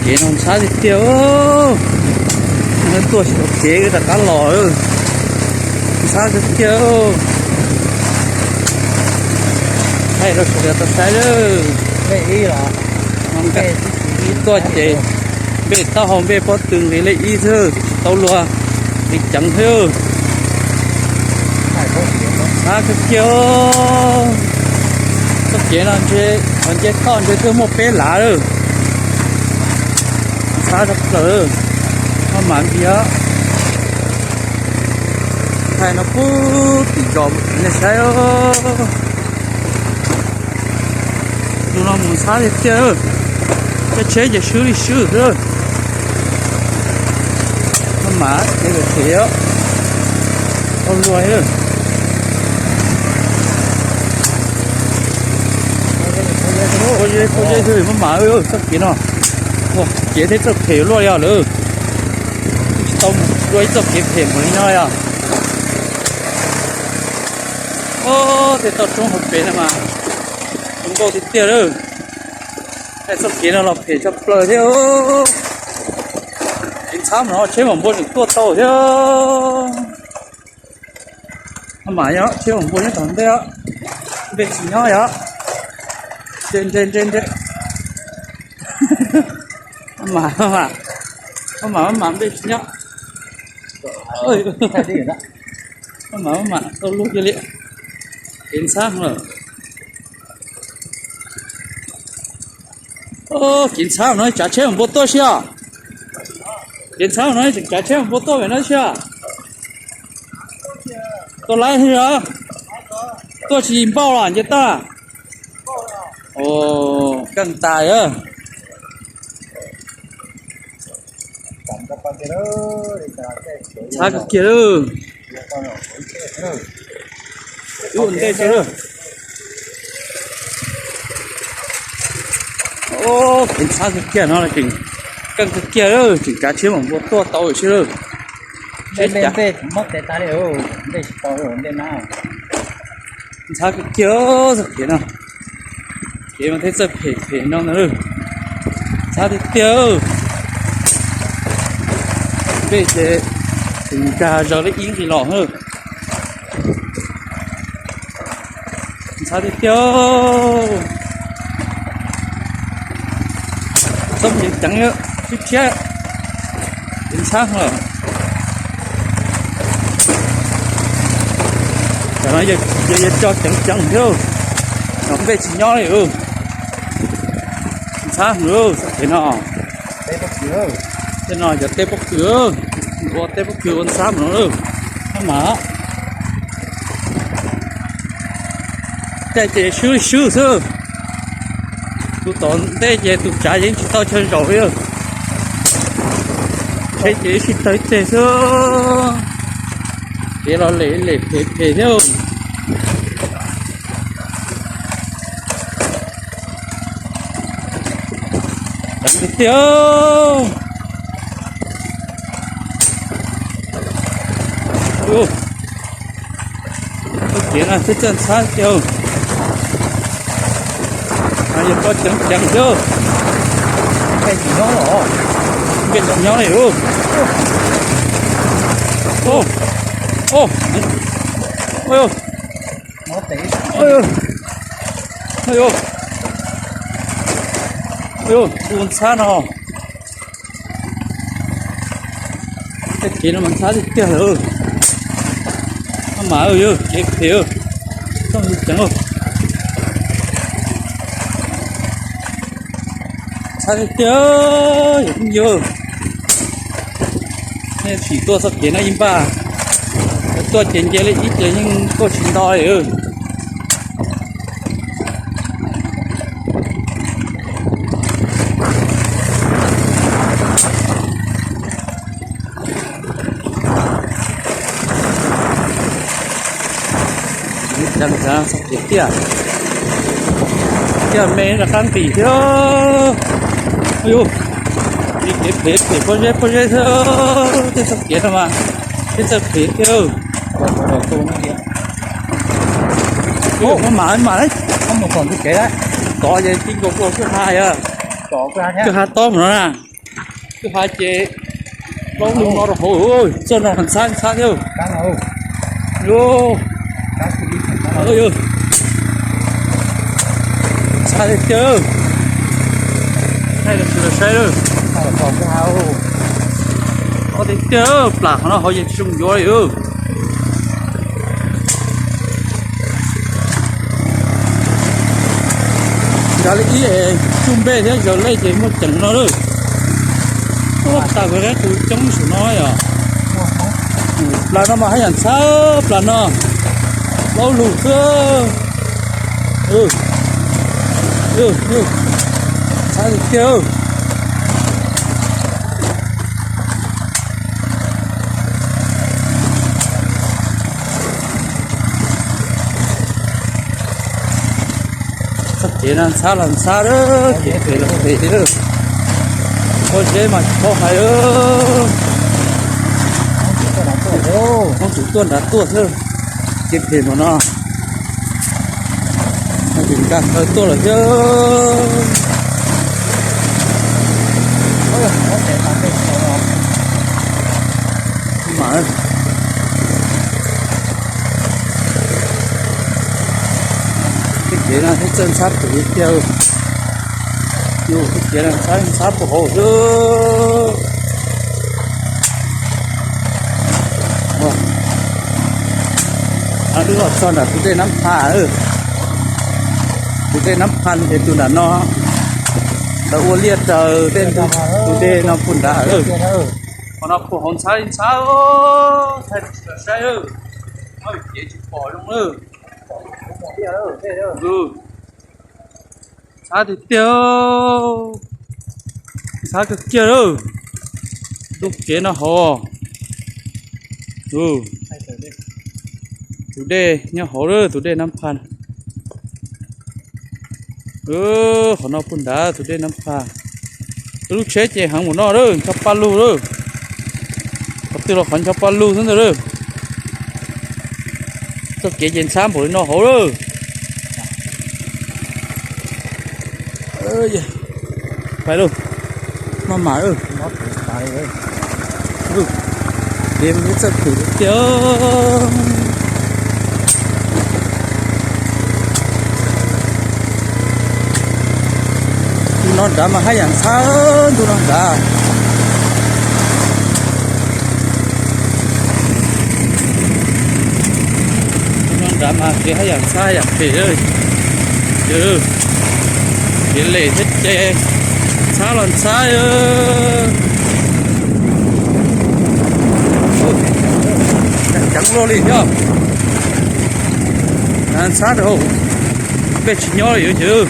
Kev no ntxhab tiag tiag. Tuaj tsis tau kev rov qab los, ntxhab tiag tiag. Thaij rau sawv daws tau saib lawm. Tuaj ces npej taub hau npej pob tw nqis lej ib xwb, tsis tau luag nqis ceev thiab. Ntxhab tiag tiag. Txoj kev no ntshe nce toj ntshe twb muaj peb lav lawm. Ntxhab tshaj plaws, maj mam nti os. Thaij no pub tim zos nej saib. Tus no mus ntxhab tiag tiag, coj tsheb ces swb li swb xwb. Maj mam ces phem, tau luag. Pob zeb pob zeb xwb maj mam, txoj kev no, kev thiab txoj phem luaj li os lawm. Tsis tau mus dua ib txoj kev phem npaum li no li os. Tej toj roob hauv pes no mas zoo nkauj tiag tiag lawm. Txoj kev no los phem tshaj plaws thiab. Kev ntxhab no tsheb mam npua tseem tuaj tau thiab. Maj mam yog tsheb mam npua nyob tom ntej os. Npej tsis nyob yog. Nre nre nre nre. Maj mam, maj mam, maj mam npej tsis nyob. Maj mam, maj mam tau luag kiag li. Kev ntxhab lawm. Kev ntxhab no tsav tsheb mam npua tuaj xwb os. Kev ntxhab no tseem tsav tsheb mam npua tuaj pem no xwb os. Tuaj laib thiab os. Tuaj tsis npauj los nce toj. Keej tas. Ntxhab kawg kiag lawm. Wb ua ntej tso lawm. Kev ntxhab kawg kiag no tseem keej kawg kiag lawm, tseem tsav tsheb mam npua tuaj tau xwb lawm. Tsheb cas ntxhab kawg kiag txoj kev no. Kev mas thiaj txawj phem phem no ntag lawm. Ntxhab tiag tiag. Npej ces tus nkag zaws lej ib nqis los. Ntxhab tiag tiag. Txhob mus ceev ceev, sib tshiab, ceev ntxhab lawm. Cov no yog cov ceev ceev thiab, no npej tsis nyob li. Ntxhab heev txoj kev no. Tej no cov tej pob kws, ua tej pob kws ua ntxhab no lawm. Maj mam, caij ces swb li swb xwb. Tus tom ntej ces tus tsav yeej tsis tau chaw zaum li. Tsheb ces sib tawg tseg xwb. Kev los lem lem phem phem thiab. Ceev tiag tiag. Txoj kev no twb txawj ntxhab tiag. Yog koj ceev ceev thiab. Npej tsis nyob li. Ua ntxhab no. Tej kev no mas ntxhab tiag tiag lawm. Maj mam, yog kev phem, txhob mus ceev. Ntxhab tiag tiag, yog phooj ywg. Nej sim tuaj txoj kev no ib npaj, tuaj ces nce li ib ces yeej tuaj tsis nto li. Txoj kev tiag, tiag me rov qab nqis thiab. Yus, kev phem phem pob zeb pob zeb thiab, tej txoj kev no mas, tej txoj kev thiab. Maj mam, maj mam, tov ces ti nkaus kwj ha, kwj ha tob mus no na. Twb hais ces plaub lug no rau hauv, txoj no ntxhab ntxhab thiab. Ntxhab tiag tiag. Saib lawm, saib lawm. Tiag tiag, plam qhov no hauv yeej tsis zoo yuav li. Nrad li ib es tsuj npej thiab, zaws lej ces muaj ceem no lawm. Ua tas kov qab tus coob saum no yom. Plas no mas haj yam ntxhab, plas no plaub lug xwb. Ntxhab tiag tiag. Txoj kev no ntxhab los ntxhab, kev phem los phem li. Pob zeb mas tsis paub hais. Hoob tseem tuaj nrad tuaj xwb, kev phem mas no. Tsis nkag plaws tuaj lawm thiab. Mas tej kev no thiaj txawj ntxhab pem tiag. Yus tej kev no ntxhab ntxhab puag hauv xwb. Twb los txog nram tus dej Nab Pha. Tus dej Nab Pha ces tus nram no, ntawd ua liaj raws tej tus dej no puag nrad. Qhov no puag hauv ntxhab li ntxhab, thaij rau sawv daws saib. Nyob kev tsis pom zoo lawm. Ntxhab tiag tiag, ntxhab kawg kiag lawm. Ntuj kev no hauv. Tus dej nyob hauv lawm, tus dej Nab Pha. Qhov no puag nrad tus dej Nab Pha. Lub tsheb ces heev mus no lawm, ncho paj lug lawm. Qhov twg los qhov ncho paj lug xwb ntag lawm. Txoj kev ces ntxhab npaum li no hauv lawm. Pais lauj, maj mam lawm. Kev mas txawj phem tiag. Ntu no nrad mas haj yam ntxhab, ntu no nrad. Ntu no nrad mas kev haj yam ntxhab yam phem. Kev lem thiab ces ntxhab los ntxhab. Ceev luaj li thiab. Ntxhab rau hauv, peb tsis nyob li yuav ces.